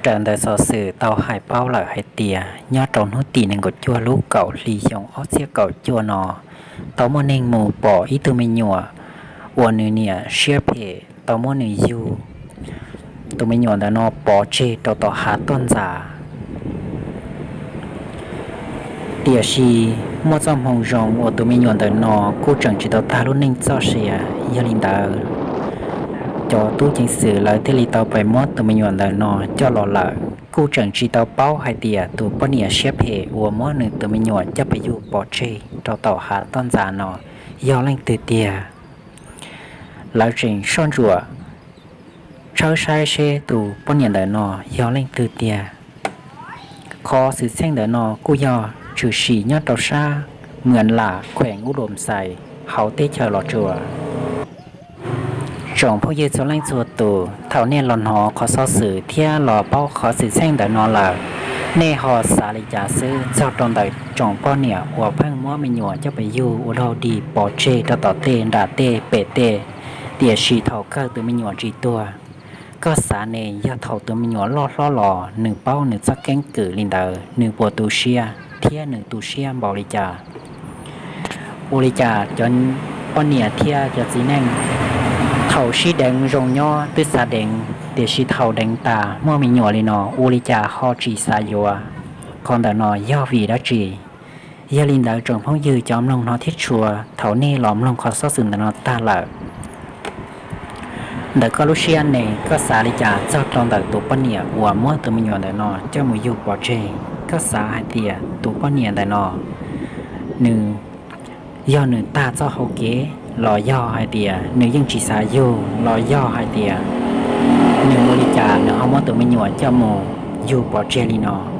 Raws ntawm xov xwm tau hais paub lawm hais tias nyob rau hnub tim nees nkaum cuaj lub kaum hli xyoo ob txhiab kaum cuaj no, tau muaj neeg mus pom ib tug me nyuam uas nws niam siab phem tau muab nws yug. Tus me nyuam ntawm no pov tseg rau tom hav toj ntxas. Tiam sis muaj txoj hmoo zoo uas tus me nyuam ntawm no kuj tseem tsis tau tag lub neej txoj sia. Yog li ntawd, cov tub ceev xwm lawv thiaj li tau pais muab tus me nyuam ntawm no coj los lawm. Kuj tseem tsis tau paub hais tias tus poj niam siab phem uas muab nws tus me nyuam coj pais yug pov tseg rau tom hav toj ntxas no yog leej twg tiag. Lawv tseem soj ntsuam tshawb saib seb tus poj niam ntawm no yog leej twg tiag. Qhov xwm txheej ntawm no kuj yog tshwm sim nyob rau sab Mws Lam, khueem Ub Lus Xais, hauv teb chaws Los Tsuas. Tsoom phooj ywg txhua leej txhua tus, thaum nej los hnov qhov xov xwm thiab los paub qhov xwm txheej ntawm no lawm, nej ho xav li cas xwb txog rau ntawm tsoom poj niam uas pheej muab me nyuam coj pais yug ua dog dig pov tseg rau tom tej nram tej pem tej, tiam sis thaum kawg tus me nyuam tsis tuag? Koj xav ne, yog thaum tus me nyuam loj hlob los nws paub nws txoj keeb kwm li ntawd, nws puas tu siab thiab nws tu siab npaum li cas? Ua li cas cov poj niam thiab cov txiv neej thaum sib deev zoo nyob twb xav deev, tiam sis thaum deev tas muaj me nyuam li no ua li cas ho tsis xav yuav? Qhov ntawm no yog vim dab tsi? Yog li ntawd tsoom phooj ywg cov mloog hnov thiab tshua, thaum nej los mloog qhov xov xwm ntawm no tag lawm, ntawm koj lub siab ne, koj xav li cas txog rau ntawm tus poj niam uas muab tus me nyuam ntawm no coj mus yug pov tseg? Koj xav hais tias tus poj niam ntawm no nws yog nws tag txoj hau kev, los yog hais tias nws yeej tsis xav yug, los yog hais tias nws ua li cas nws ho muab tus me nyuam coj mus yug pov tseg li no?